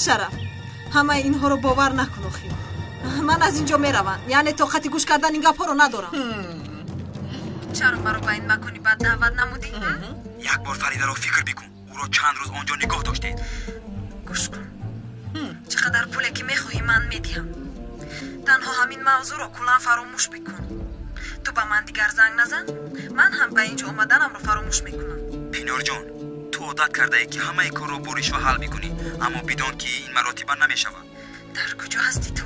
Шараф, ҳамаи инҳоро бовар накун охир. Ман аз инҷо меравам, яъне тоқати гӯш кардан ин гапҳоро надорам. Чаро маро ба ин макони бад даъват намудӣ? Як бор Фаридаро фикр бикун. Ӯро чанд рӯз он ҷо нигоҳ доштед. Гӯш кун, чӣ қадар пуле ки мехоҳӣ ман медиҳам. Танҳо ҳамин мавзӯъро куллан фаромӯш бикун. Ту ба ман дигар занг назан, ман ҳам ба ин ҷо омаданамро фаромӯш мекунам. Пинорҷон, ту одат кардаӣ ки ҳамаи корро бо ришва ҳал мекунӣ, аммо бидон ки ин маротиба намешавад. Дар куҷо ҳастӣ ту?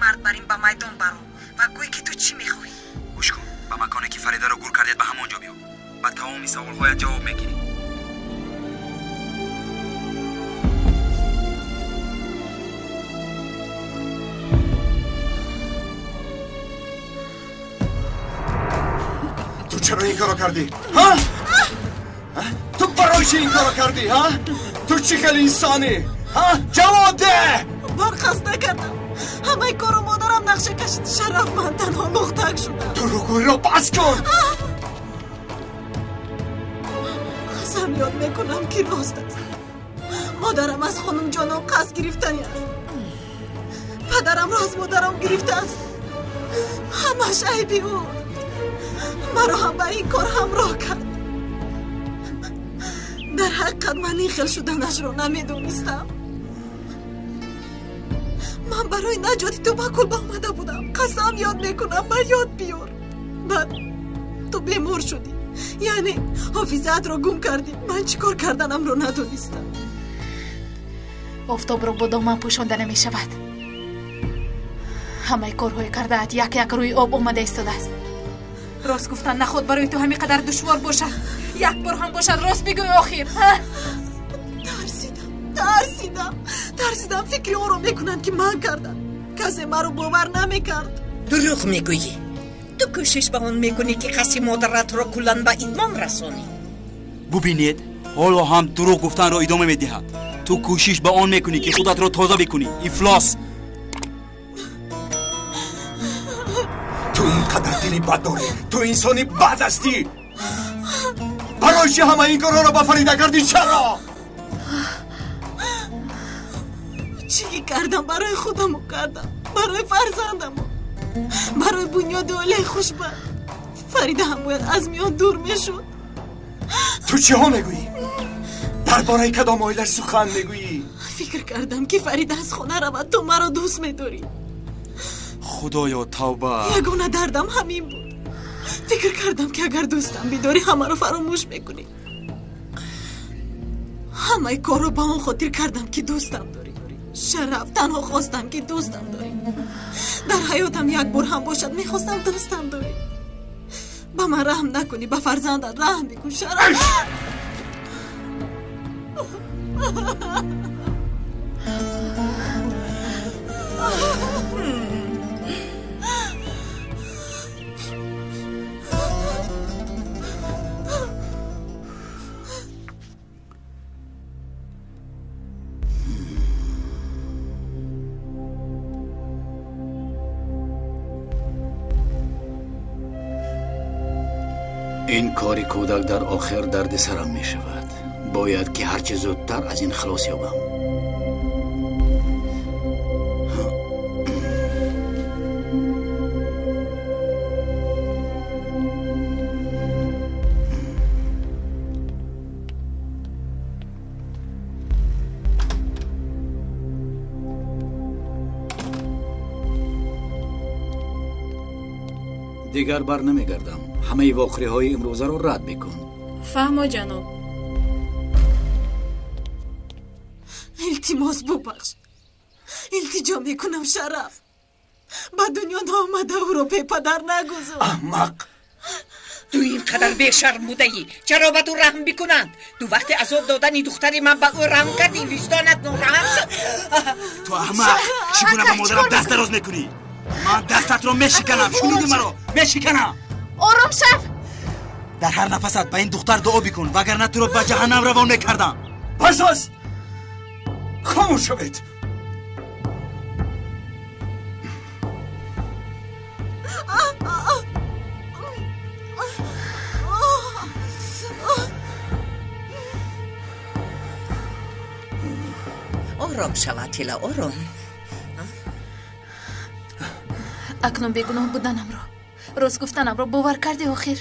Мард бар ин ба майдон баро ва гӯй ки ту чӣ мехоҳӣ. Гӯш кун, ба маконе ки Фаридаро гур кардед ба ҳамон ҷо биё. Ба тамоми саволҳоят ҷавоб мегирӣ. Ту чаро ин корро кардӣ? Ҳа? Ту барои чӣ ин корро кардӣ? Ҳа? Ту чӣ хел инсонӣ? Ҳа? Ҷавоб деҳ! Ман қасд накардам. Ҳамаи корро модарам нақша кашид. Шараф, ман танҳо лухтак шудам. Дурӯғгӯиро бас кун! Қасам ёд мекунам ки рост аст. Модарам аз хонумҷоном қасд гирифтани аст. Падарамро аз модарам гирифтааст. Ҳамаш айби ӯ. Маро ҳам ба ин кор ҳамроҳ кард. Дар ҳақиқат ман ин хел шуданашро намедонистам. Ман барои наҷоти ту ба кулба омада будам. Қасам ёд мекунам, ба ёд биёр. Баъд ту бемор шудӣ, яъне ҳофизаатро гум кардӣ. Ман чӣ кор карданамро надонистам. Офтобро бо доман пӯшонда намешавад. Ҳамаи корҳои кардаат як як рӯи об омада истодааст. Рост гуфтан наход барои ту ҳамин қадар душвор бошад. Як бор ҳам бошад рост бигӯй охир. Тарсидам, тарсидам, тарсидам. Фикри онро мекунанд ки ман кардам. Касе маро бовар намекард. Дурӯғ мегӯӣ. Ту кӯшиш ба он мекунӣ ки қасди модаратро куллан ба итмом расонӣ. Бубинед, ҳоло ҳам дурӯғ гуфтанро идома медиҳад. Ту кӯшиш ба он мекунӣ ки худатро тоза бикунӣ. Ифлос! Ту ин қадар дили бад дорӣ. Ту инсони бад ҳастӣ. Барои чӣ ҳама ин корҳоро ба Фарида кардӣ? Чаро? Чӣ ки кардам барои худаму кардам, барои фарзандаму, барои бунёди оилаи хушбахт. Фарида ҳам бояд аз миён дур мешуд. Ту чиҳо мегӯӣ? Дар бораи кадом оила сухан мегӯӣ? Фикр кардам ки Фарида аз хона равад, ту маро дӯст медорӣ. Худоё, тавба! Ягона дардам ҳамин буд. Фикр кардам ки агар дӯстам бидорӣ ҳамаро фаромӯш мекунӣ. Ҳамаи корро ба он хотир кардам ки дӯстам дорӣ. Шараф, танҳо хостам ки дӯстам дорӣ. Дар ҳаётам як бор ҳам бошад мехостам дӯстам дорӣ. Ба ман раҳм накунӣ, ба фарзандат раҳм бикун, Шараф. Ин кори кӯдак дар охир дарди сарам мешавад. Бояд ки ҳарчи зудтар аз ин халос ёбам. Дигар бар намегардам. Ҳамаи воқеаҳои имрӯзаро рад бикун. Фаҳмо, ҷаноб. Илтимос бубахш. Илтиҷо мекунам, Шараф. Ба дунё наомада ӯро бепадар нагузор. Аҳмақ! Ту ин қадар бешарм будаӣ. Чаро ба ту раҳм бикунанд? Ту вақти азоб додани духтари ман ба ӯ раҳм кардӣ, виҷдонат нораҳм шуд. Ту аҳмақ! Чӣ гуна ба модарам даст дароз мекунӣ? Ман дастатро мешиканам. Шуниди маро? Мешиканам. Ором шав. Дар ҳар нафасат ба ин духтар дуо бикун, вагарна туро ба ҷаҳаннам равон мекардам. Бас аст! Хомӯш шавед! Ором шав, Атила, ором. Акнун бегуноҳ буданамро, рост гуфтанамро бовар кардӣ охир?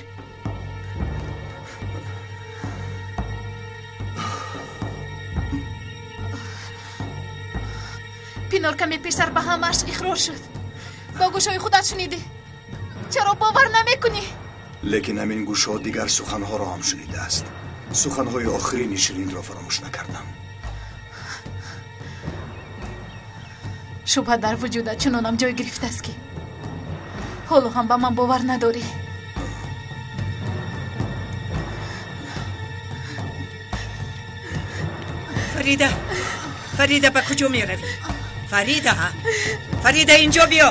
Пинор каме пештар ба ҳамааш иқрор шуд. Бо гӯшҳои худат шунидӣ. Чаро бовар намекунӣ? Лекин ҳамин гӯшҳо дигар суханҳоро ҳам шунидааст. Суханҳои охирини Ширинро фаромӯш накардам. Шубҳа дар вуҷудат чунонам ҷой гирифтааст, ки ҳоло ҳам ба ман бовар надорӣ. Фарида, Фарида, ба куҷо меравӣ? Фарида, Фарида, инҷо биё.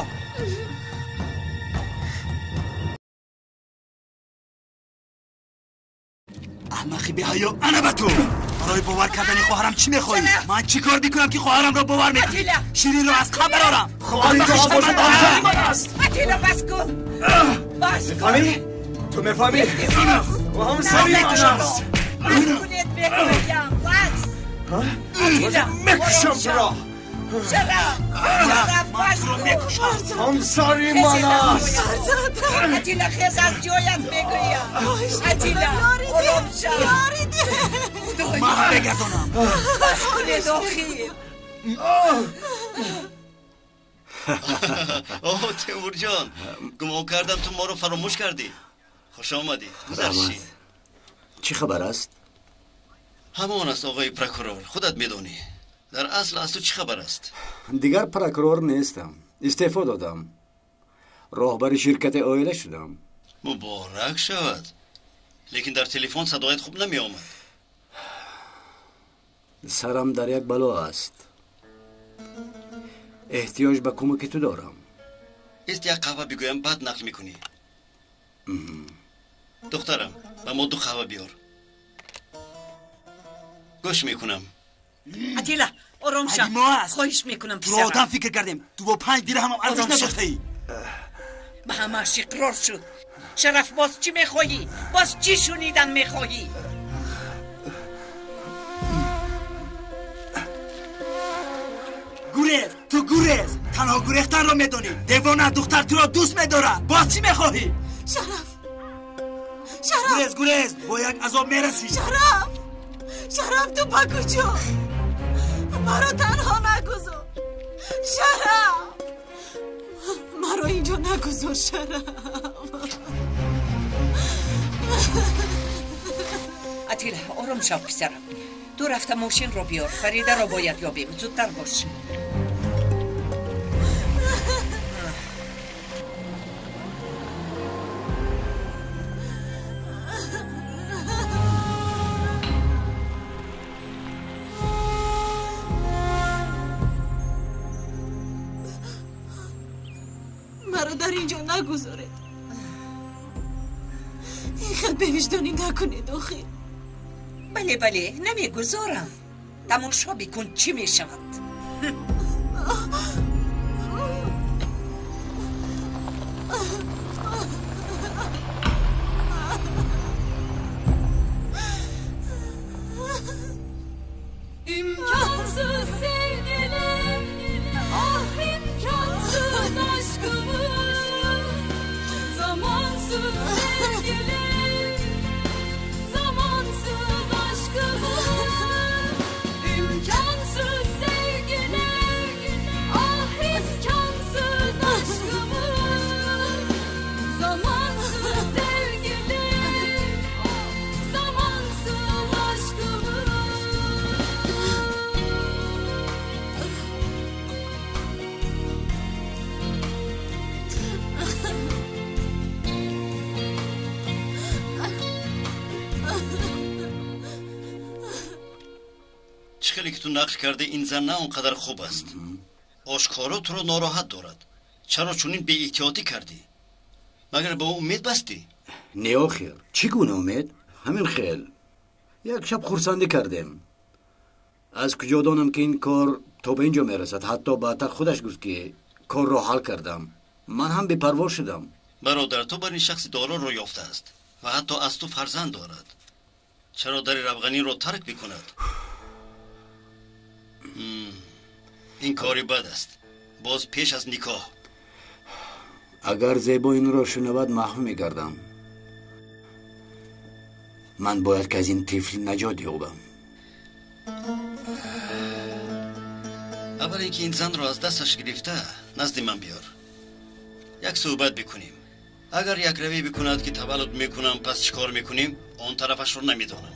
Аҳмақи беҳаё, ана ба ту! Барои бовар кардани хоҳарам чӣ мехоҳӣ? Ман чӣ кор бикунам, ки хоҳарамро бовар мекунӣ? Ширинро аз қабр барорам. Атила, бас кун, бас кун. Мефаҳмӣ? Ту мефаҳмӣ? Ӯ ҳамсари ман аст. Бас кунед, мегӯям, бас. Атила, мекушам туро. Шараф, Шараф, бас кун. Ҳамсари ман аст. Атила, хез аз ҷоят, мегӯям. Атила, ором шав. Ман бегардонам. Бас кунед охир. Оҳ, Темурҷон, гумон кардам ту моро фаромӯш кардӣ. Хуш омадӣ, гузаршӣ. Чӣ хабар аст? Ҳамон аст, оғои прокурор, худат медонӣ. Дар асл аз ту чӣ хабар аст? Дигар прокурор нестам, истеъфо додам. Роҳбари ширкати оила шудам. Муборак шавад. Лекин дар телефон садоят хуб намеомад. Сарам дар як бало аст. Эҳтиёҷ ба кӯмаки ту дорам. Ист, як қаҳва бигӯям, баъд нақл мекунӣ. Духтарам, ба мо ду қаҳва биёр. Гӯш мекунам. Атила, ором шав. Хоҳиш мекунам, туро одам фикр кардем. Ту бо 5 дирҳамам арзиш надоштаӣ. Ба ҳамааш иқрор шуд. Шараф, боз чӣ мехоҳӣ? Боз чӣ шунидан мехоҳӣ? Гурез, ту гурез. Танҳо гурехтанро медонӣ. Девона, духтар туро дӯст медорад. Боз чӣ мехоҳӣ? Шараф, Шараф, гурез, гурез, бо як азоб мерасӣ. Шараф, Шараф, ту ба куҷо? Маро танҳо нагузор. Шараф, маро инҷо нагузор, Шараф. Атила, ором шав, писарам. Ту рафта мошинро биёр. Фаридаро бояд ёбем. Зудтар бош. Маро дар инҷо нагузоред. Ин хел бевиҷдонӣ накунед охир. Бале, бале, намегузорам. Тамошо бикун, чӣ мешавад. İmkansız sevgilim, ah imkansız aşkımız, zamansız sevgilim, zamansız aşkımız. İmkansız sevgilim, ah imkansız aşkımız, zamansız sevgilim, zamansız aşkımız. Чӣ хеле ки ту нақл кардӣ, ин зан на он қадар хуб аст. Ошкоро туро нороҳат дорад. Чаро чунин беэҳтиётӣ кардӣ? Магар ба ӯ умед бастӣ? Не, охир, чӣ гуна умед? Ҳамин хел як шаб хурсандӣ кардем. Аз куҷо донам, ки ин кор то ба ин ҷо мерасад? Ҳатто баъдтар худаш гуфт, ки корро ҳал кардам. Ман ҳам бепарво шудам. Бародар, ту бар ин шахси дороро ёфтааст ва ҳатто аз ту фарзанд дорад. Чаро дари равғанинро тарк мекунад? Ин кори бад аст, боз пеш аз никоҳ. Агар Зебо инро шунавад, маҳв мегардам. Ман бояд ки аз ин тифл наҷот ёбам. Аввал ин ки ин занро аз дасташ гирифта назди ман биёр, як суҳбат бикунем. Агар якравӣ бикунад ки таваллуд мекунам, пас чӣ кор мекунем, он тарафашро намедонам.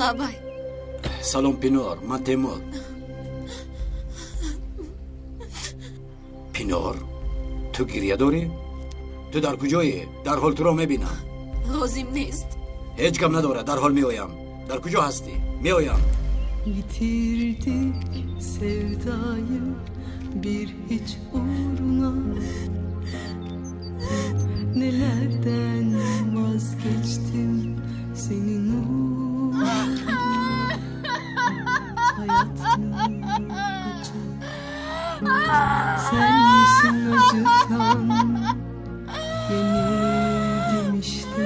Лабай. Салом Пинор, ман Темур. Пинор, ту гиря дорӣ? Ту дар куҷоӣ? Дарҳол туро мебинам. Лозим нест. Ҳеҷ гап надорад, дарҳол меоям. Дар куҷо ҳастӣ? Меоям. Yitirdik sevdayı bir hiç uğruna. Nelerden vazgeçtim senin uğruna. Hayat mı acı? Sen misin acıtan? Yenildim işte.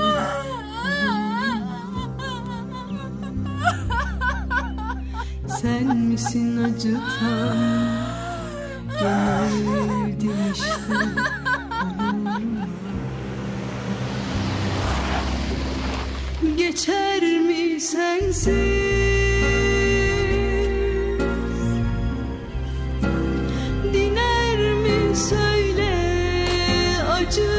Sen misin acıtan? Yenildim işte. Geçer mi sensiz? Diner mi söyle acı?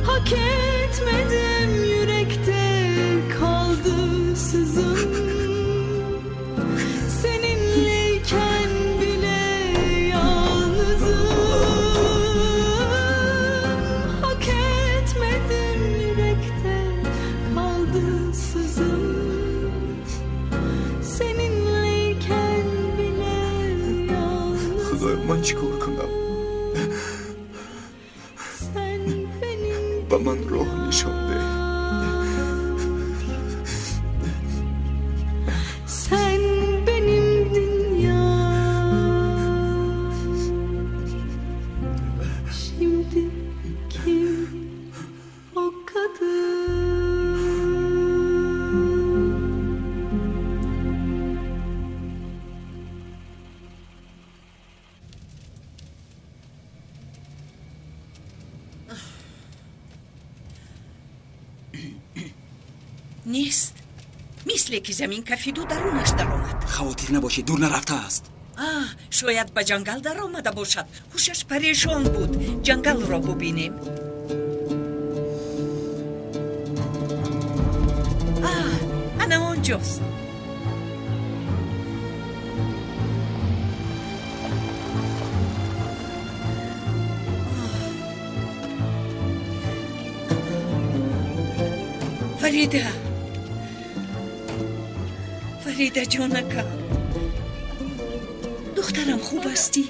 Hak etmedim, yürekte kaldı sızım. Seninleyken bile yalnızım. Hak etmedim, yürekte kaldı sızım. Seninleyken bile yalnızım. Худоё, ман чӣ кор кунам? Sen benim Ба ман роҳ нишон деҳ. Sen benim dünyam. Şimdi kim o kadın? Нест, мисле ки замин кафиду дарунаш даромад. Хавотир набошед, дур нарафтааст. Шояд ба ҷангал даромада бошад. Ҳушаш парешон буд. Ҷангалро бубинем. Ана онҷост. Фарида, Фарида ҷонакам, духтарам, хуб ҳастӣ?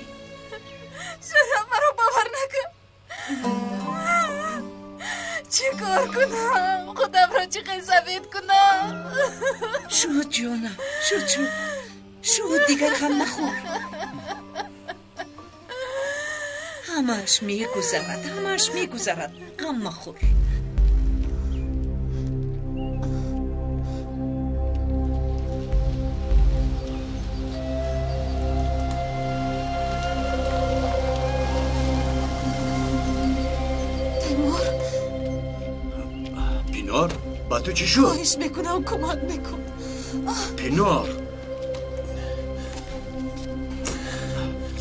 Шояд маро бовар накун. Чӣ кор кунам? Худамро чӣ хел сафед кунам? Шуд ҷонам, шуд, шуд, шуд, дигар ғам махӯр. Ҳамааш мегузарад, ҳамааш мегузарад, ғам махӯр. Пинор, ба ту чӣ шуд? Хоҳиш мекунам, кӯмак мекун. Пинор,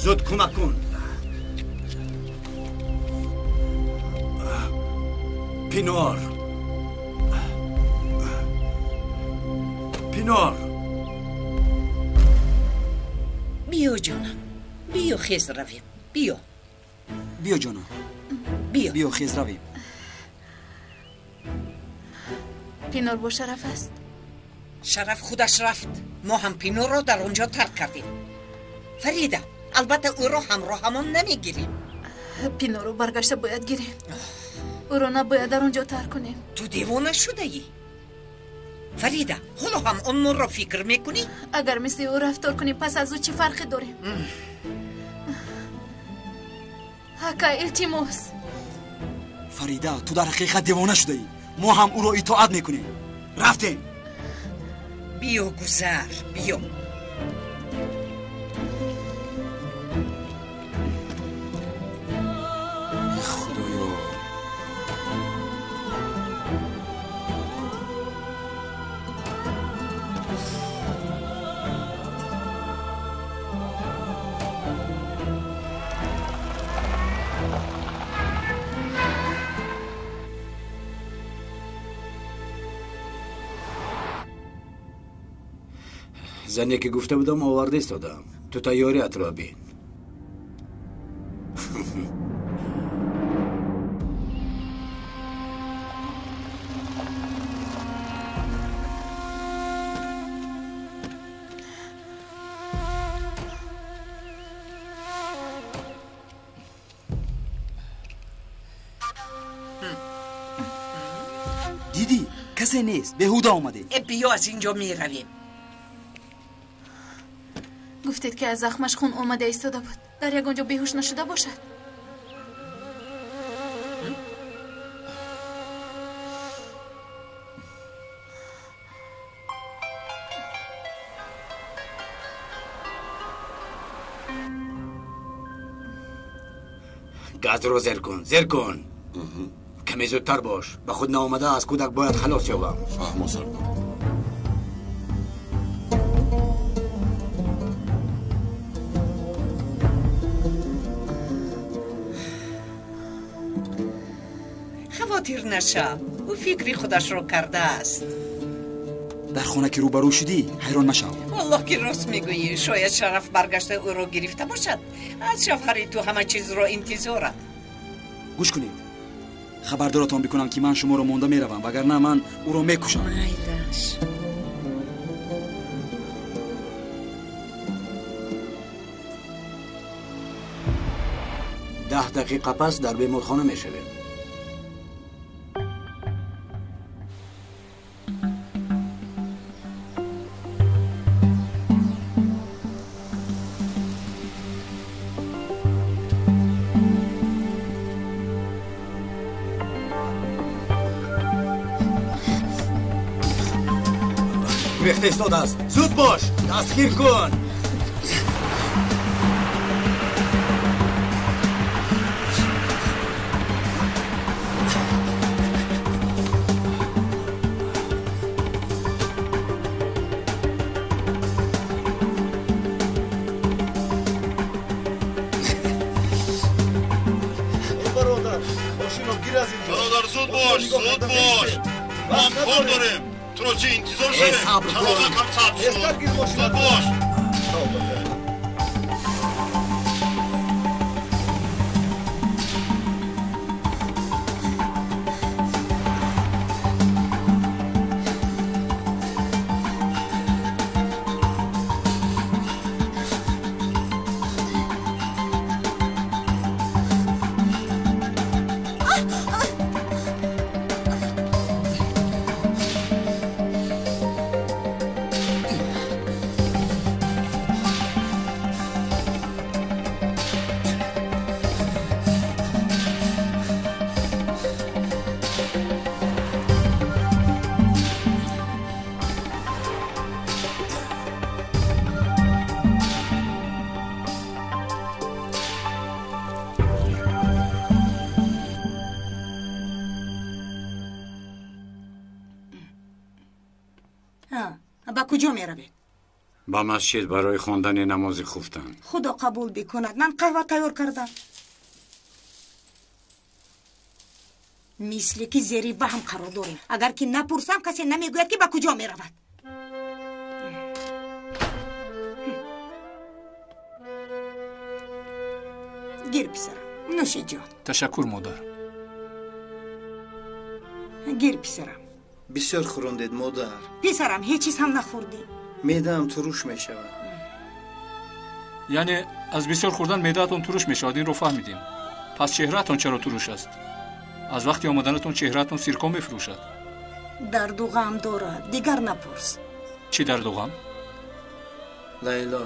зуд кӯмак кун. Пинор, Пинор, Биё. Биё ҷонам, биё хез равем, биё. Биё ҷонам, биё. Биё хез равем. Пинор бо Шараф аст. Шараф худаш рафт. Мо ҳам Пинорро дар он ҷо тарк кардем. Фарида, албатта ӯро ҳамроҳамон намегирем. Пинорро баргашта бояд гирем. Ӯро набояд дар он ҷо тарк кунем. Ту девона шудаӣ? Фарида, ҳоло ҳам онро фикр мекунӣ? Агар мисли ӯ рафтор кунем, пас аз ӯ чӣ фарқе дорем? Ака, илтимос. Фарида, ту дар ҳақиқат девона шудаӣ. Мо ҳам ӯро итоат мекунем. Рафтем. Биё гузар, биё. Худоё. Зане ки гуфта будам оварда истодам. Ту тайёриятро бин. Дидӣ, касе нест, беҳуда омадем. Биё аз ин ҷо меравем. Гуфтед ки аз захмаш хун омада истода буд. Дар ягон ҷо беҳуш нашуда бошад. Газро зер кун, зер кун. Каме зудтар бош. Ба худ наомада аз кӯдак бояд халос ёбам. Фаҳмо, сардор. Хавотир нашав, ӯ фикри худашро кардааст. Дар хона ки рӯбарӯ шудӣ, ҳайрон машав. Валлоҳ ки рост мегӯӣ, шояд Шараф баргашта ӯро гирифта бошад. Аз шавҳари ту ҳама чизро интизорам. Гӯш кунед, хабардоратон бикунам ки ман шуморо монда меравам, вагарна ман ӯро мекушам. Майдаш. 10 дақиқа пас дар беморхона мешавем. Гурехта истодааст. Зуд бош, дастгир кун. Бародар, зуд бош, зуд бош. Мо ҳам кор дорем. Туро чӣ интизор шавем? Чароғакам сабз шуд. Зуд бош. Ба куҷо меравед? Ба масҷид барои хондани намози хуфтан. Худо қабул бикунад. Ман қаҳва тайёр кардам. Мисле ки зери ваҳм қарор дорем. Агар ки напурсам, касе намегӯяд ки ба куҷо меравад. Гир писарам, нӯши ҷон. Ташаккур, модар. Гир писарам. Бисёр хӯрондед, модар. Писарам, ҳеҷ чиз ҳам нахӯрдӣ. Меъдаам туруш мешавад. Яъне аз бисёр хӯрдан меъдаатон туруш мешавад, инро фаҳмидем. Пас чеҳраатон чаро туруш аст? Аз вақти омаданатон чеҳраатон сирко мефурӯшад. Дарду ғам дорад, дигар напурс. Чӣ дарду ғам? Лайло,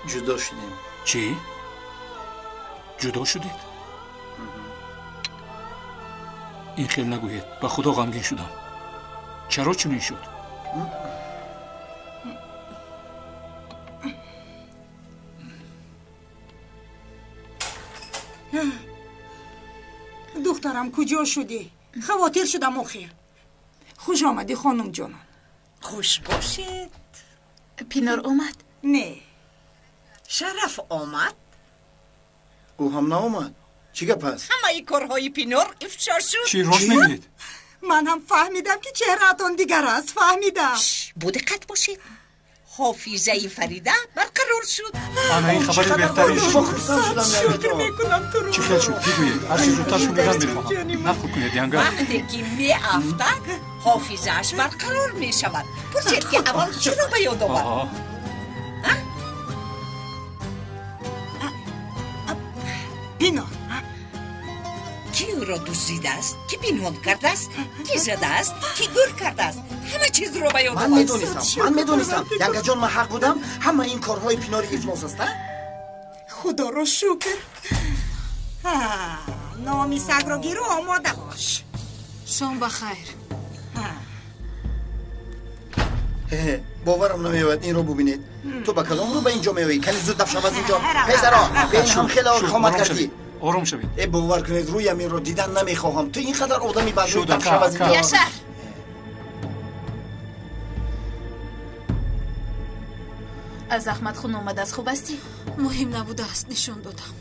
ҷудо шудем. Чӣ? Ҷудо шудед? Ин хел нагӯед, ба худо ғамгин шудам. Чаро чунин шуд? Духтарам, куҷо шудӣ? Хавотир шудам охир. Хуш омадӣ, хонум ҷонон. Хуш бошед. Пинор омад? Не. Шараф омад? Ӯ ҳам наомад. Чӣ гап аст? Ҳамаи корҳои Пинор ифшо шуд. Чӣ, рост мегӯед? Ман ҳам фаҳмидам, ки чеҳраатон дигар аст, фаҳмидам. Бодиққат бошед. Ҳофизаи Фарида барқарор шуд. Ана ин хабари беҳтарин шуд. Шукр мекунам туро. Чӣ хел шуд? Бигӯед. Ҳарчи зудтар шунидан мехоҳам. Нақл кунед, янга. Вақте ки меафтад, ҳофизааш барқарор мешавад. Пурсед, ки аввал чиро ба ёд овард. Пинор, ки ӯро дуздидааст, ки пинҳон кардааст, ки задааст, ки гур кардааст, ҳама чизро ба ёд ман медонистам, ман медонистам. Янгаҷон, ман ҳақ будам. Ҳама ин корҳои Пинори ифлос аст, а? Худоро шукр. Номи сагро гиру омода бош. Шом ба хайр. Боварам намеояд, инро бубинед. Ту ба кадом рӯ ба инҷо меоӣ? Кани зуд дафшав аз инҷо. Пезаро, ба ин ҳам хеле қомат кардӣ. Ором шавед. Э, бовар кунед, рӯям инро дидан намехоҳам. Ту ин қадар одами бадрӯй, дафшав аз инҷо. Яшар! Аз Аҳмадхун омадааст, хуб ҳастӣ? Муҳим набудааст, нишон додам.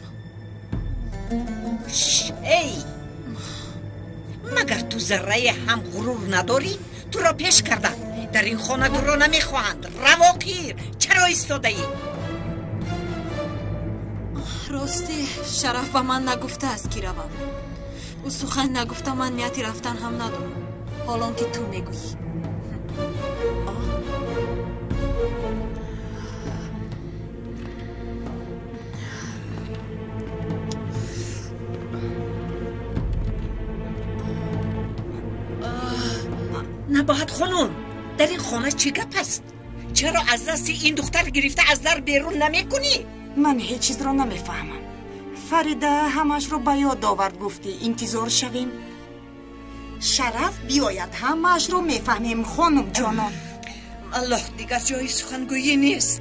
Эй, магар ту заррае ҳам ғурур надорӣ? Туро пеш карданд. Дар ин хона туро намехоҳанд. Равоқир, чаро истодаӣ? Рости, Шараф ба ман нагуфтааст, ки равам. Ӯ сухан нагуфта, ман нияти рафтан ҳам надорам. Ҳолон ки ту мегӯӣ. Набоҳат хонум, дар ин хона чӣ гап аст? Чаро аз дасти ин духтар гирифта аз дар берун намекунӣ? Ман ҳеҷ чизро намефаҳмам. Фарида ҳамаашро ба ёд овард, гуфтӣ интизор шавем. Шараф биёяд, ҳамаашро мефаҳмем, хонум ҷонон. Аллоҳ, дигар ҷои сухангӯӣ нест.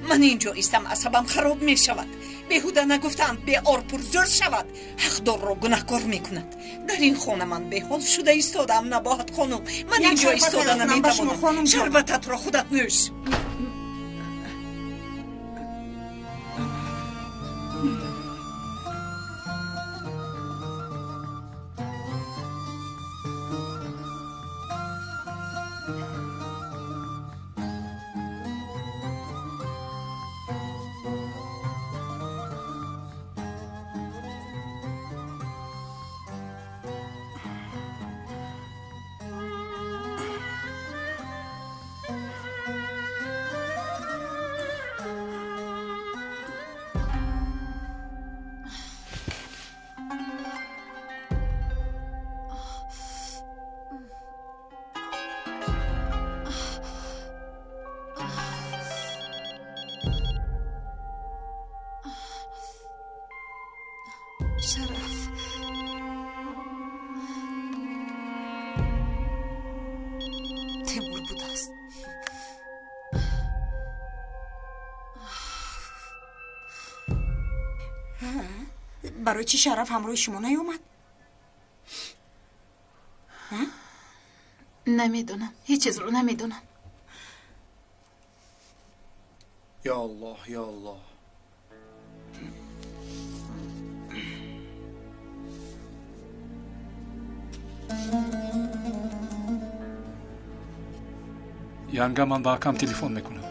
Ман инҷо истам, асабам хароб мешавад. Беҳуда нагуфтаанд, беор пурзӯр шавад, ҳақдорро гунаҳкор мекунад. Дар ин хона ман беҳол шуда истодаам, Набоҳат хонум. Ман инҷо истода наметавонам. Шарбататро худат нӯш. Шараф. Темур будааст. Барои чӣ Шараф ҳамроҳи шумо наёмад? Намедонам, ҳеҷ чизро намедонам. Ё Аллоҳ, ё Аллоҳ. Янга, ман ба акам телефон мекунам.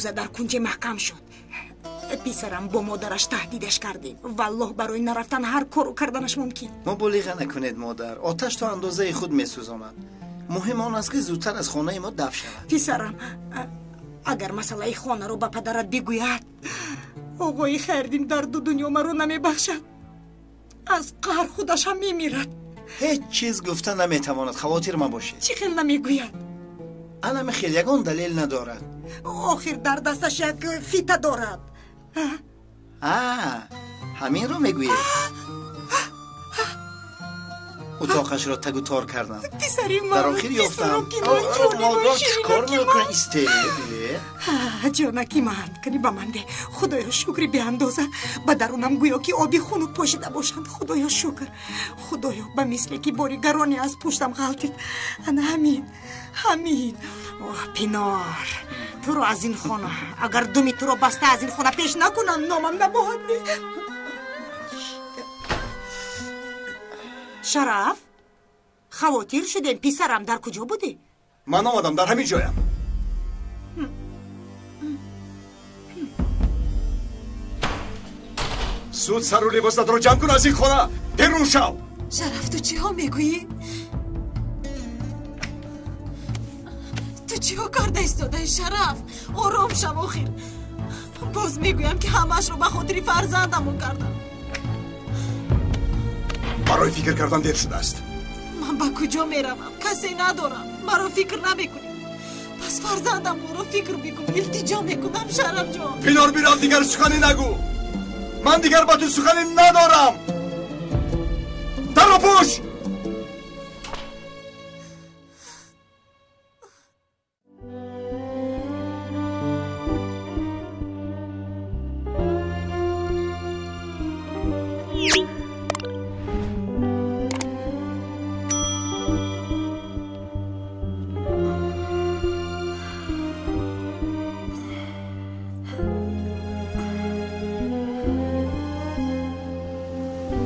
Ҷуза дар кунҷе маҳкам шуд. Писарам бо модараш таҳдидаш кардем. Валлоҳ, барои нарафтан ҳар кору карданаш мумкин. Муболиға накунед, модар. Оташ то андозаи худ месӯзонад. Муҳим он аст, ки зудтар аз хонаи мо даф шавад. Писарам, агар масъалаи хонаро ба падарат бигӯяд, оғои Хайрдин дар ду дунё маро намебахшад. Аз қаҳр худаш ҳам мемирад. Ҳеҷ чиз гуфта наметавонад, хавотир мабошед. Чӣ хел намегӯяд? Анами хел ягон далел надорад. Охир дар дасташ як фита дорад. А, ҳаминро мегӯед? Утоқашро тагу тор кардам. Писари ман, дар охир ёфтам. Модар, чӣ кор мекунӣ? Истед. Ҷонаки ман, кани ба ман де. Худоё, шукри беандоза. Ба дарунам гӯё ки оби хунук пошида бошанд. Худоё, шукр. Худоё, ба мисле ки бори гароне аз пуштам ғалтид. Ана ҳамин, ҳамин. Оҳ, Пинор, туро аз ин хона, агар думи туро баста аз ин хона пеш накунам, номам набоҳад. Шараф, хавотир шудем. Писарам, дар куҷо будӣ? Ман омадам, дар ҳамин ҷоям. Зуд сару либосатро ҷамъ кун, аз ин хона берун шав. Шараф, ту чиҳо мегӯӣ? Ту чиҳо карда истодаи, Шараф? Ором шав. Охир боз мегӯям, ки ҳамаашро ба хотири фарзандамон кардам. Барои фикр кардан дер шудааст. Ман ба куҷо меравам? Касе надорам. Маро фикр намекунӣ. Пас фарзандамонро фикр бикун. Илтиҷо мекунам, Шарафҷон. Пинор, бирав, дигар сухане нагӯ. Ман дигар ба ту сухане надорам. Дарро пӯш.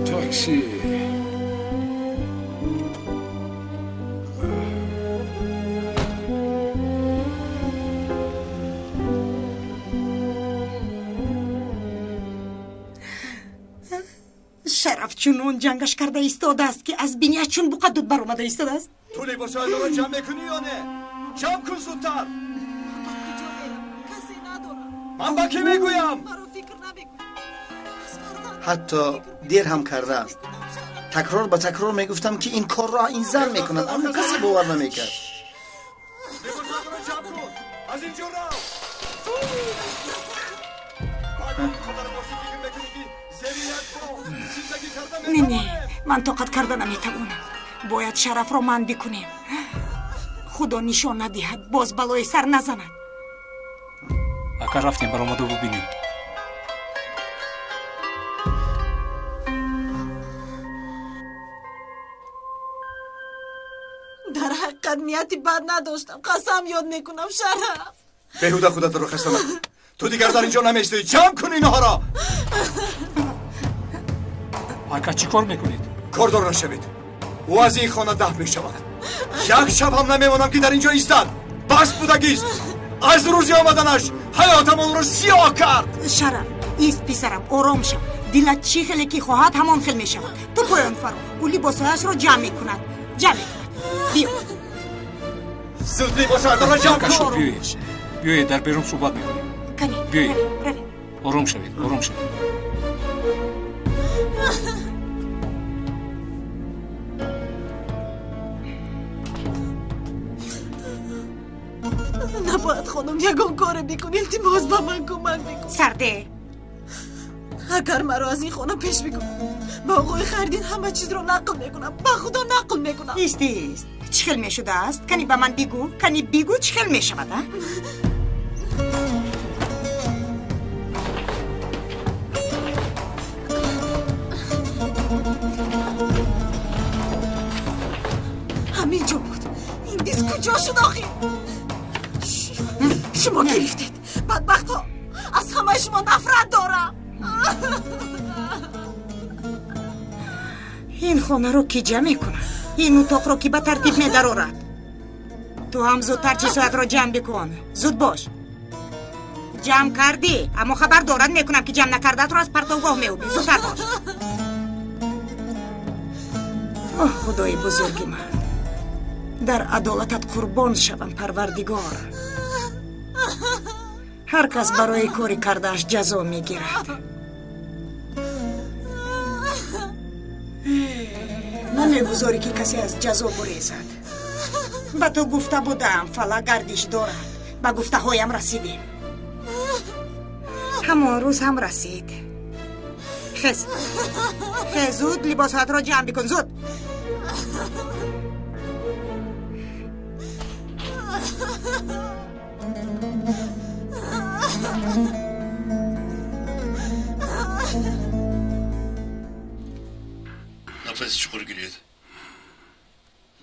Такси. Шараф чунон ҷангаш карда истодааст, ки аз биняш чун буқа дуд баромада истодааст. Ту либосҳоятро ҷамъ мекунӣ ё не? Ҷамъ кун зудтар. Ба куҷо меравам? Касе надорам. Ман ба кӣ мегӯям? Маро фикр намекунӣ. Пас фарзандамонро Ҳатто фикр бикун. Дер ҳам кардааст. Такрор ба такрор мегуфтам, ки ин корро ин зан мекунад, аммо касе бовар намекард. Либосҳоятро ҷамъ кун, аз ин ҷо рав. Баъд ин қадар бошӣ, фикр мекунӣ, ки зери як бом зиндагӣ карда Не, не, метавонем? Ман тоқат карда наметавонам. Бояд Шарафро манъ бикунем. Худо нишон надиҳад, боз балои сар назанад. Ака, рафтем, баромаду бубинем. Дар ҳақиқат нияти бад надоштам. Қасам ёд мекунам, Шараф. Беҳуда худатро хаста накун. Ту дигар дар ин ҷо намеистоӣ. Ҷамъ кун инҳоро. Ака, чӣ кор мекунед? Кордор нашавед. Ӯ аз ин хона даф мешавад. Як шаб ҳам намемонам, ки дар ин ҷо истад. Бас будагист. Аз рӯзи омаданаш ҳаётамонро сиёҳ кард. Шараф, ист, писарам, ором шав. Дилат чӣ хеле ки хоҳад, ҳамон хел мешавад. Ту поён фаро, ӯ либосҳояшро ҷамъ мекунад, ҷамъ мекунад. Биё. Зуд либосҳоятонро ҷамъ Ака, кун. шуд, биёед, биёед, дар берун суҳбат мекунем. Кани. Биёед. Равем. Ором шавед, ором шавед. Набояд, хонум, ягон коре бикун. Илтимос, ба ман кӯмак бикун. Сарде. Агар маро аз ин хона пеш бикун, ба оғои Хайрдин ҳама чизро нақл мекунам. Ба худо нақл мекунам. Ист, ист. Чӣ хел мешудааст? Кани ба ман бигӯ, кани бигӯ, чӣ хел мешавад, а? Ҳамин ҷо буд. Ин дис куҷо шуд охир? Шумо гирифтед, бадбахтҳо. Аз ҳамаи шумо нафрат дорам. Ин хонаро кӣ ҷамъ мекунад? Ин утоқро кӣ ба тартиб медарорад? Ту ҳам зудтар чизҳоятро ҷамъ бикун. Зуд бош. Ҷамъ кардӣ, аммо хабар дорад мекунам ки ҷамъ накардаатро аз партовгоҳ меёбӣ. Зудтар бош. Оҳ, худои бузурги ман, дар адолатат қурбон шавам, парвардигор. Ҳар кас барои кори кардааш ҷазо мегирад. Намегузорӣ ки касе аз ҷазо гурезад. Ба ту гуфта будам, фалак гардиш дорад. Ба гуфтаҳоям расидем. Ҳамон рӯз ҳам расид. Хез, хез, зуд либосҳоятро ҷамъ бикун, зуд. Нафаси чуқур гиред.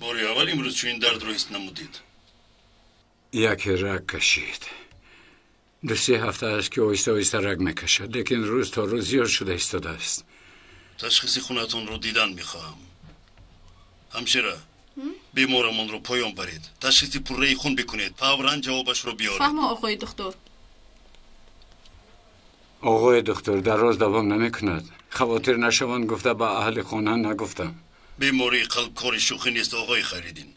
Бори аввал имрӯз чунин дардро ҳис намудед. Яке раг кашид. 2-3 ҳафта аст ки оҳиста оҳиста раг мекашад, лекин рӯз то рӯз зиёд шуда истодааст. Ташхиси хунатонро дидан мехоҳам. Ҳамшира, беморамонро поён баред. Ташхиси пурраи хун бикунед. Фавран ҷавобашро биёред. Фаҳмо, оғои духтур. Оғои духтур, дароз давом намекунад. Хавотир нашаванд гуфта ба аҳли хона нагуфтам. Бемории қалб кори шӯхӣ нест, оғои Хайриддин.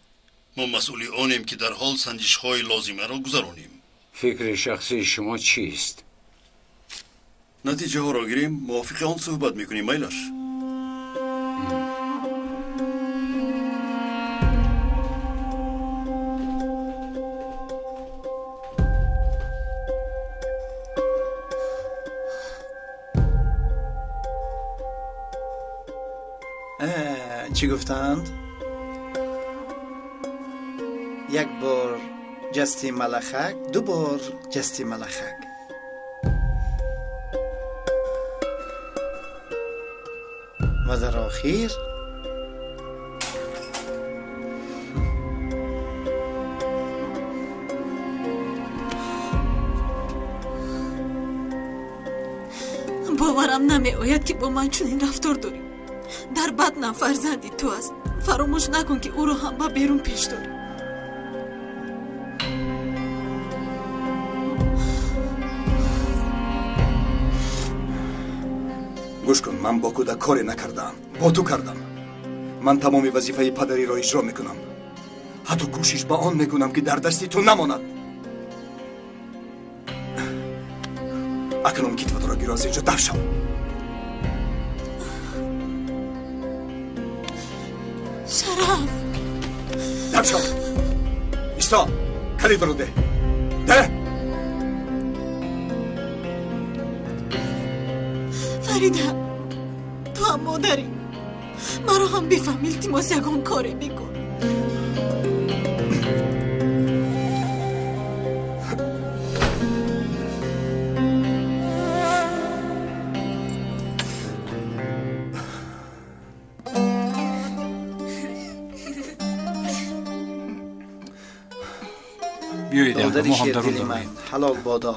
Мо масъули онем ки дар ҳол санҷишҳои лозимаро гузаронем. Фикри шахсии шумо чист? Натиҷаҳоро гирем, мувофиқи он суҳбат мекунем, майлаш. Чӣ гуфтанд? Як бор ҷасти малахак, ду бор ҷасти малахак. Ва дар охир боварам намеояд ки бо ман чунин рафтор дорӣ. Дар батнам фарзанди ту аст. Фаромӯш накун ки ӯро ҳам ба берун пеш дорӣ. Гӯш кун, ман бо кӯдак коре накардаам, бо ту кардам. Ман тамоми вазифаи падариро иҷро мекунам. Ҳатто кӯшиш ба он мекунам ки дар дасти ту намонад. Акнун китфатро гир, аз инҷо даф шав. Шараф! Даф шав! Исто! Калидро деҳ! Деҳ! Фарида, ту ҳам модарӣ. Маро ҳам бифаҳм, илтимос, ягон коре бикун. Биёед, додари мо ҳам дарун шердили ман, дорем. ҳалол бодо.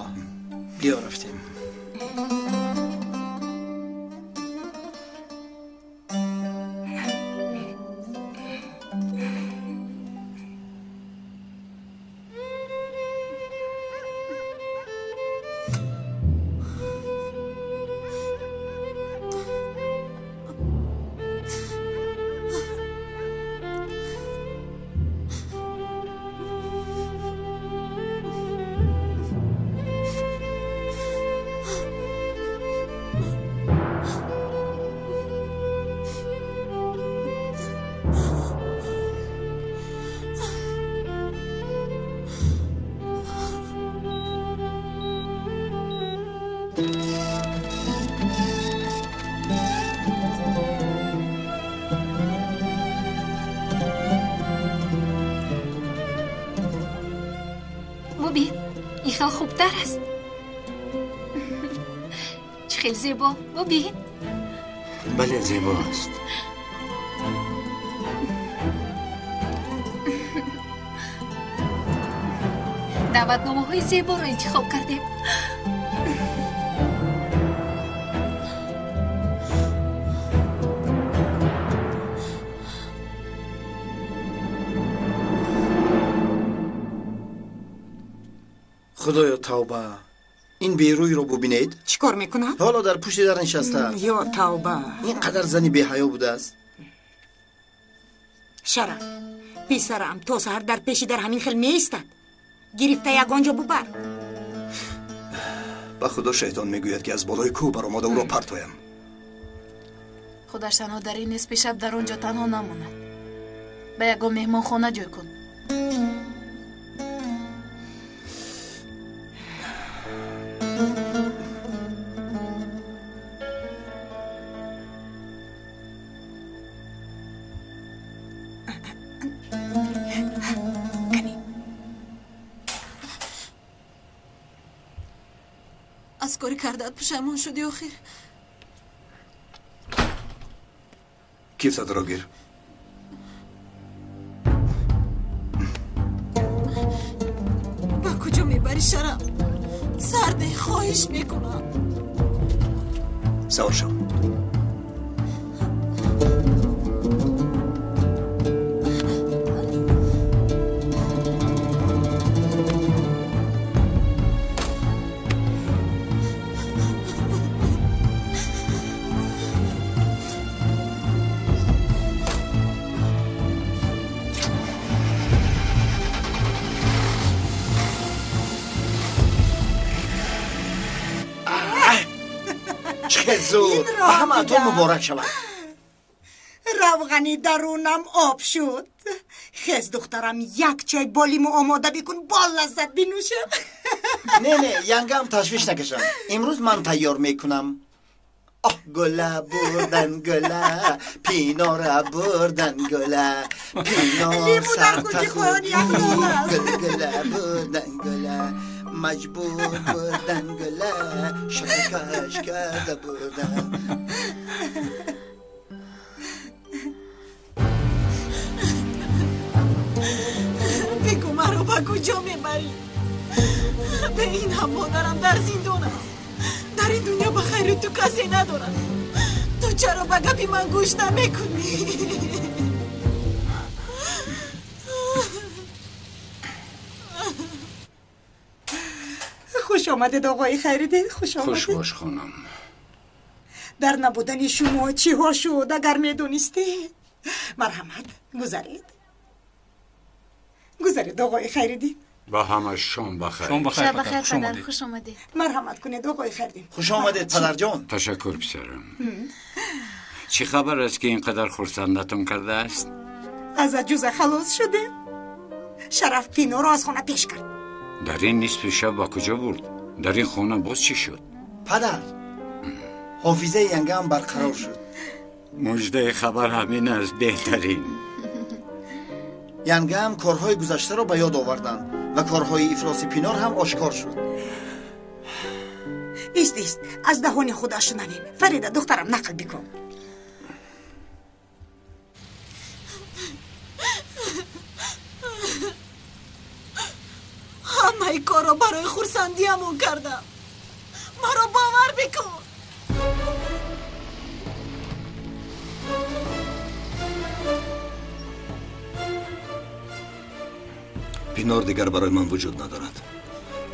Биё рафтем. Мубин, ин хел хубтар аст. Чӣ хел зебо, Мубин. Бале, зебо аст. Даъватномаҳои зеборо интихоб кардем. Худоё, тавба, Ин берӯйро бубинед. Чӣ кор мекунад? Ҳоло дар пушти дар нишастааст. Ё тавба! Ин қадар зани беҳаё будааст. Шараф, писарам то саҳар дар пеши дар ҳамин хел меистад. Гирифта ягон ҷо бубар. Ба худо шайтон мегӯяд, ки аз болои кӯҳ баромада ӯро партоям. Худаш танҳо дар ин нисфи шаб дар он ҷо танҳо намонад. Ба ягон меҳмонхона ҷой кун. Аз кори кардаат пушаймон шудӣ охир? Кифтатро гир. Ба куҷо мебарӣ, Шараф? Сарде, хоҳиш мекунам. Савор шав. Зуд ба ҳамаатон муборак шавад. Равғани дарунам об шуд. Хез, духтарам, як чой бо лимӯ омода бикун, бо лаззат бинӯшам. Не, не, янгам ташвиш накашам. Имрӯз ман тайёр мекунам. Оҳ, гула бурдан, гула пинора бурдан, гула пинор сарта гул, гула бурдан, гула маҷбур бурдан, гула шакаш карда бурдан. Бигӯ, маро ба куҷо мебарӣ? Бе ин ҳам модарам дар зиндон аст. Дар ин дунё ба хайри ту касе надорад. Ту чаро ба гапи ман гӯш намекунӣ? Хуш омадед, оғои Хайриддин, хуш омадед. Хуш бош, хонум. Дар набудани шумо чиҳо шуд, агар медонистед. Марҳамат, гузаред. Гузаред, оғои Хайриддин. Ба ҳама шом бахайр. Шом бахайр, Шаб бахайр, падар, хуш омадед. Марҳамат кунед, оғои Хайриддин. Хуш омадед, падарҷон. Ташаккур, писарам. Чӣ хабар аст, ки ин қадар хурсандатон кардааст? Аз аҷуза халос шудем. Шараф Пиноро аз хона пеш кард. Дар ин нисфи шаб ба куҷо бурд? Дар ин хона боз чӣ шуд? Падар, ҳофизаи янгаам барқарор шуд. Муждаи хабар ҳамин аст, беҳтарин. Янгаам корҳои гузаштаро ба ёд оварданд ва корҳои ифлоси Пинор ҳам ошкор шуд. Ист, ист, аз даҳони худаш шунавем. Фарида, духтарам, нақл бикун. Ҳамаи корро барои хурсандиамон кардам. Маро бовар бикун. Пинор дигар барои ман вуҷуд надорад.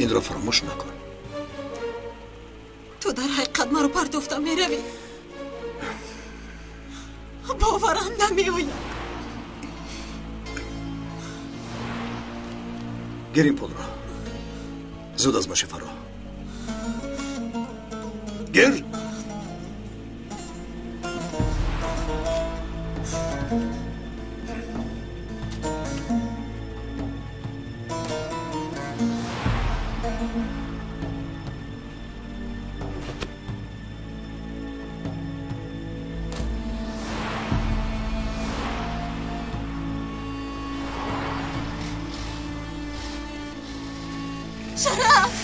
Инро фаромӯш накун. Ту дар ҳақиқат маро партофта меравӣ? Боварам намеояд. Гир ин пулро. Зуд аз машин фаро. Гир! Шараф!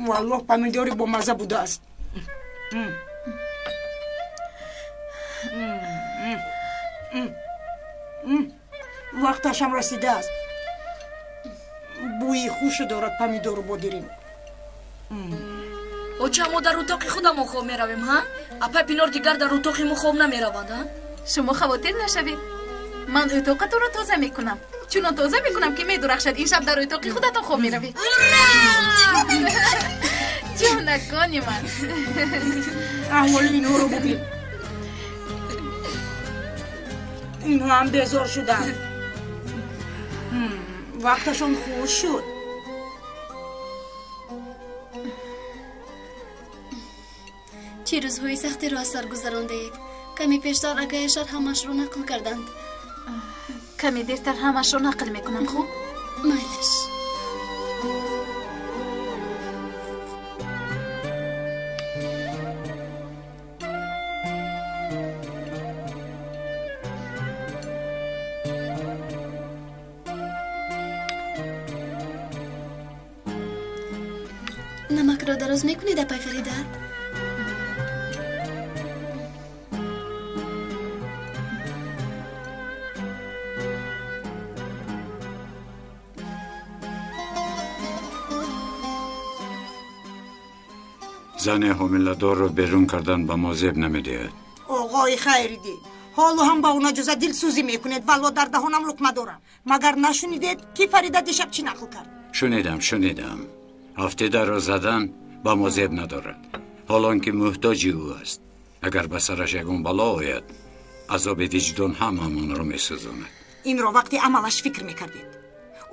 Валлоҳ, помидори бомазза будааст. Вақташам расидааст. Бӯи хуше дорад помидору бодиринг. Оча, мо дар утоқи худамон хоб меравем, ҳа? Апай Пинор дигар дар утоқи мо хоб намеравад, ҳа? Шумо хавотир нашавед. Ман утоқатонро тоза мекунам. Чунон тоза мекунам, ки медурахшад. Ин шаб дар утоқи худатон хоб меравед. Ҷонакони ман. Аҳволи инҳоро бубин. Инҳо ҳам безор шуданд. Вақташон хуш шуд. Чӣ рӯзҳои сахтеро аз сар гузарондаед. Каме пештар акаяшар ҳамашро нақл карданд. Каме дертар ҳамашро нақл мекунам, хуб? Майлаш. Намакро дароз мекунед, апай Фарида? Зани ҳомиладорро берун кардан ба мо зеб намедиҳад. Оғои Хайриддин, ҳоло ҳам ба ӯ наҷоза дилсӯзӣ мекунед. Валло дар даҳонам луқма дорам. Магар нашунидед, ки Фарида дишаб чӣ нақл кард? Шунидам, шунидам. Ҳафтидаро задан ба мо зеб надорад, ҳолон ки муҳтоҷи ӯ аст. Агар ба сараш ягон бало ояд, азоби виҷдон ҳамамонро месӯзонад. Инро вақти амалаш фикр мекардед.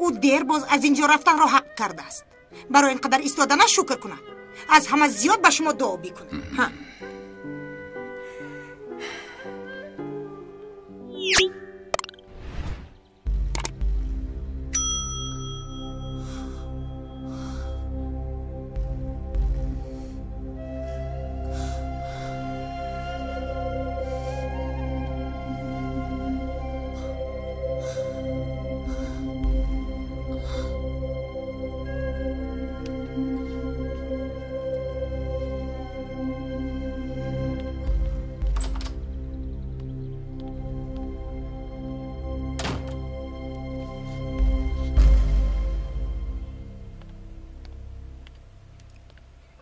Ӯ дер боз аз ин ҷо рафтанро ҳақ кардааст. Барои ин қадар истоданаш шукр кунад. Аз ҳама зиёд ба шумо дуо бикунад.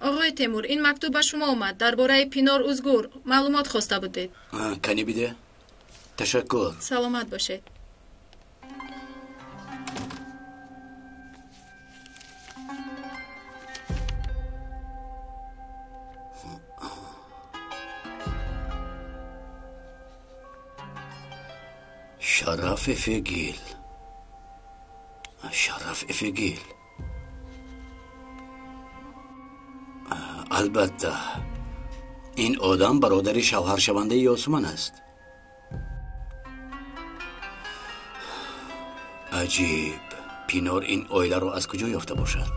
Оғои Темур, ин мактуб ба шумо омад. Дар бораи Пинор Узгур маълумот хоста будед. Кани биде? Ташаккур. Саломат бошед. Шараф Эфегил. Шараф Эфегил. Албатта, ин одам бародари шавҳаршавандаи Ёсуман аст. Аҷиб, Пинор ин оиларо аз куҷо ёфта бошад?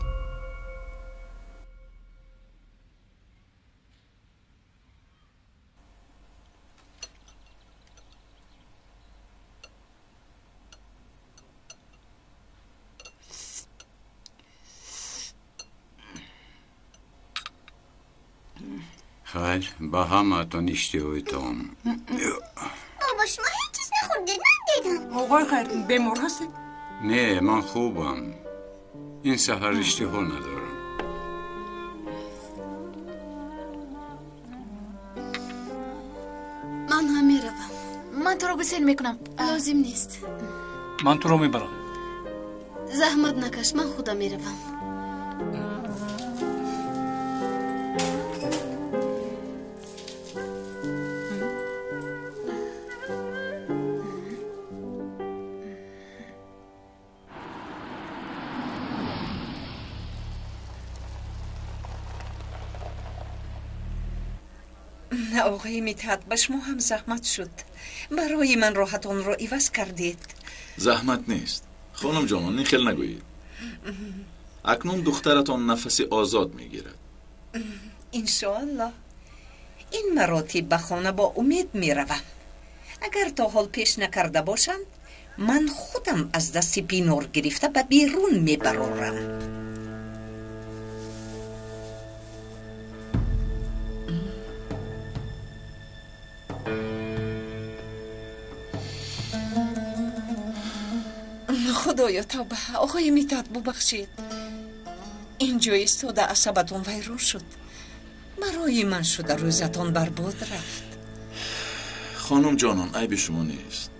Хайр, ба ҳамаатон иштиҳои таом. Бобо, шумо ҳеҷ чиз нахӯрдед, ман дидам. Оғои Хайриддин, бемор ҳастед? Не, ман хубам. Ин саҳар иштиҳо надорам. Ман ҳам меравам. Ман туро гусел мекунам. Лозим нест. Ман туро мебарам. Заҳмат накаш, ман худам меравам. Оғои Митҳат, ба шумо ҳам заҳмат шуд. Барои ман роҳатонро иваз кардед. Заҳмат нест, хонум ҷонон, ин хел нагӯед. Акнун духтаратон нафаси озод мегирад. Иншоаллоҳ. Ин маротиб ба хона бо умед меравам. Агар то ҳол пеш накарда бошанд, ман худам аз дасти Пинор гирифта ба берун мебарорам. Худоё, тавба. Оғои Митҳат, бубахшед. Инҷо истода асабатон вайрон шуд. Барои ман шуда рӯзатон барбод рафт. Хонум ҷонон, айби шумо нест.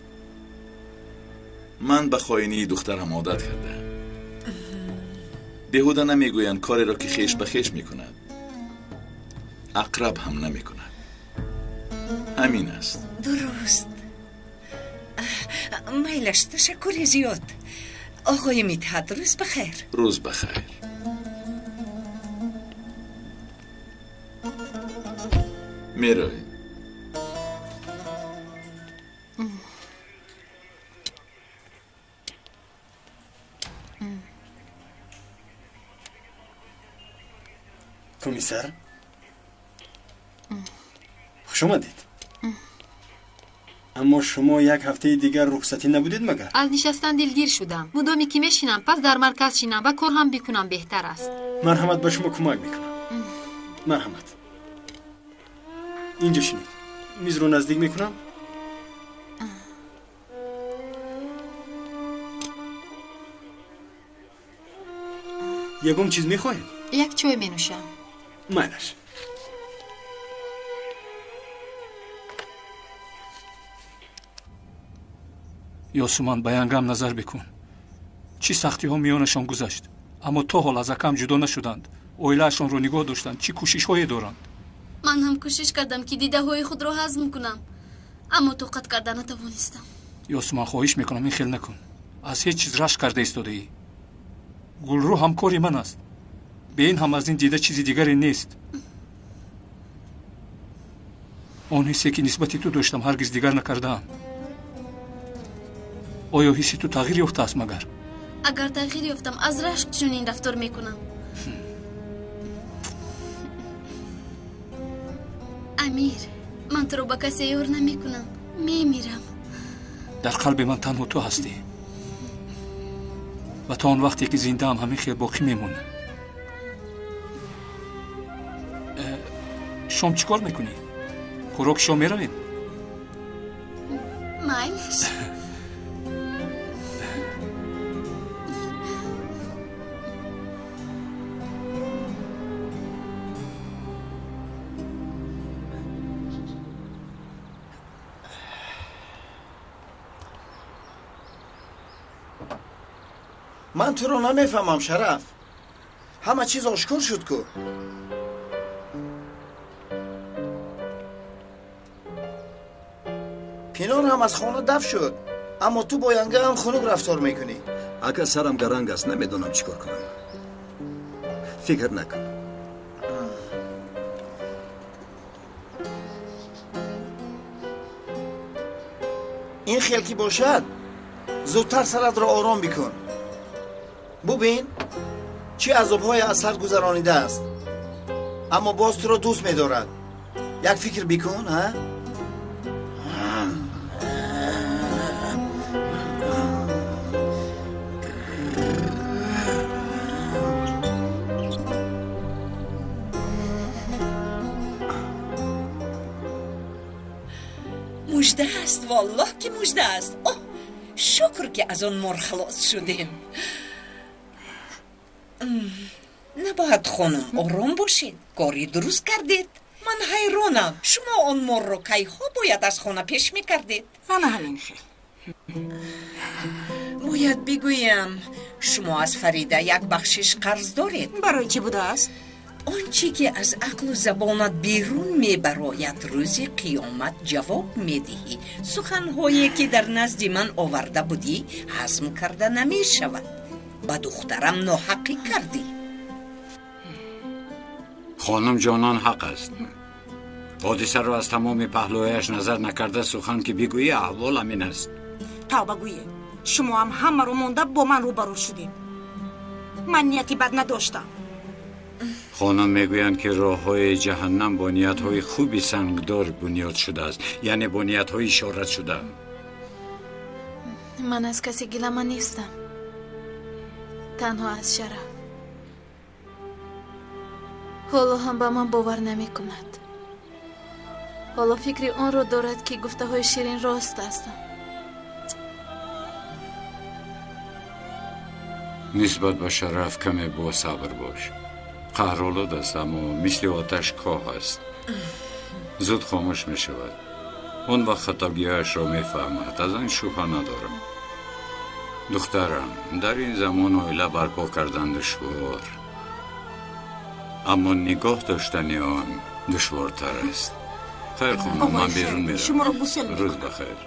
Ман ба хоинии духтарам одат кардаам. Беҳуда намегӯянд, кореро ки хеш ба хеш мекунад, ақраб ҳам намекунад. Ҳамин аст. Дуруст. Майлаш, ташаккури зиёд. Оғои Митҳат, рӯз бахайр. Рӯз бахайр. Меравем. Комиссар, хуш омадед. Аммо шумо як ҳафтаи дигар рухсатӣ набудед магар? Аз нишастан дилгир шудам. Мудоме ки мешинам, пас дар марказ шинам ва кор ҳам бикунам беҳтар аст. Марҳамат, ба шумо кӯмак мекунам. Марҳамат, инҷо шинед. Мизро наздик мекунам. Ягон чиз мехоҳед? Як чой менӯшам. Майлаш. Ёсуман, ба янгам назар бикун. Чӣ сахтиҳо миёнашон гузашт, аммо то ҳол аз акам ҷудо нашуданд, оилаашонро нигоҳ доштанд. Чӣ кӯшишҳое доранд. Ман ҳам кӯшиш кардам, ки дидаҳои худро ҳазм кунам, аммо тоқат карда натавонистам. Ёсуман, хоҳиш мекунам, ин хел накун. Аз ҳеҷ чиз рашк карда истодаӣ. Гулрӯ ҳамкори ман аст. Бе ин ҳам аз ин дида чизи дигаре нест. Он ҳиссе ки нисбати ту доштам, ҳаргиз дигар накардаам. Оё ҳисси ту тағйир ёфтааст магар? Агар тағйир ёфтам, аз рашк чунин рафтор мекунам. Амир, ман туро ба касе ёр намекунам, мемирам. Дар қалби ман танҳо ту ҳастӣ ва то он вақте ки зиндаам ҳамин хел боқӣ мемонам. Шом чӣ кор мекунӣ? Хӯроки шом меравем? Майлаш. Ман туро намефаҳмам, Шараф. Ҳама чиз ошкор шуд ку. Пинор ҳам аз хона даф шуд, аммо ту бо янгаам хунук рафтор мекунӣ. Ака, сарам гаранг аст, намедонам чӣ кор кунам. Фикр накун. Ин хел ки бошад, зудтар саратро ором бикун. Бубин, чӣ азобҳое аз сар гузаронидааст, аммо боз туро дӯст медорад. Як фикр бикун, ҳа? Мужда аст, валлоҳ ки мужда аст. Оҳ, шукр ки аз он мор халос шудем. Набояд, хонум, ором бошед. Кори дуруст кардед. Ман ҳайронам, шумо он морро кайҳо бояд аз хона пеш мекардед. Ана ҳамин хел. Бояд бигӯям, шумо аз Фарида як бахшиш қарз доред. Барои чӣ будааст? Он чӣ ки аз ақлу забонат берун мебарояд, рӯзи қиёмат ҷавоб медиҳӣ. Суханҳое ки дар назди ман оварда будӣ, ҳазм карда намешавад. Ба духтарам ноҳаққӣ кардӣ. Хонум ҷонон ҳақ аст. Ҳодисаро аз тамоми паҳлӯяш назар накарда сухан ки бигӯӣ, аҳвол ҳамин аст. Тавба гӯед, шумо ҳам ҳамаро монда бо ман рӯбарӯ шудед. Ман нияти бад надоштам. Хонум мегӯянд, ки роҳҳои ҷаҳаннам бо ниятҳои хуби сангдор бунёд шудааст, яъне бо ниятҳои ишорат шуда. Ман аз касе гилама нестам, танҳо аз Шараф. Ҳоло ҳам ба ман бовар намекунад. Ҳоло фикри онро дорад, ки гуфтаҳои Ширин рост ҳастанд. Нисбат ба Шараф каме босабр бош. Қаҳролуд аст, аммо мисли оташ коҳ аст, зуд хомӯш мешавад. Он вақт хатогиҳояшро мефаҳмад, аз он шубҳа надорам. Духтарам, дар ин замон оила барпо кардан душвор, аммо нигоҳ доштани он душвортар аст. Хайр, хонум, ман берун шуморо меравам. Гусел рӯз бахайр.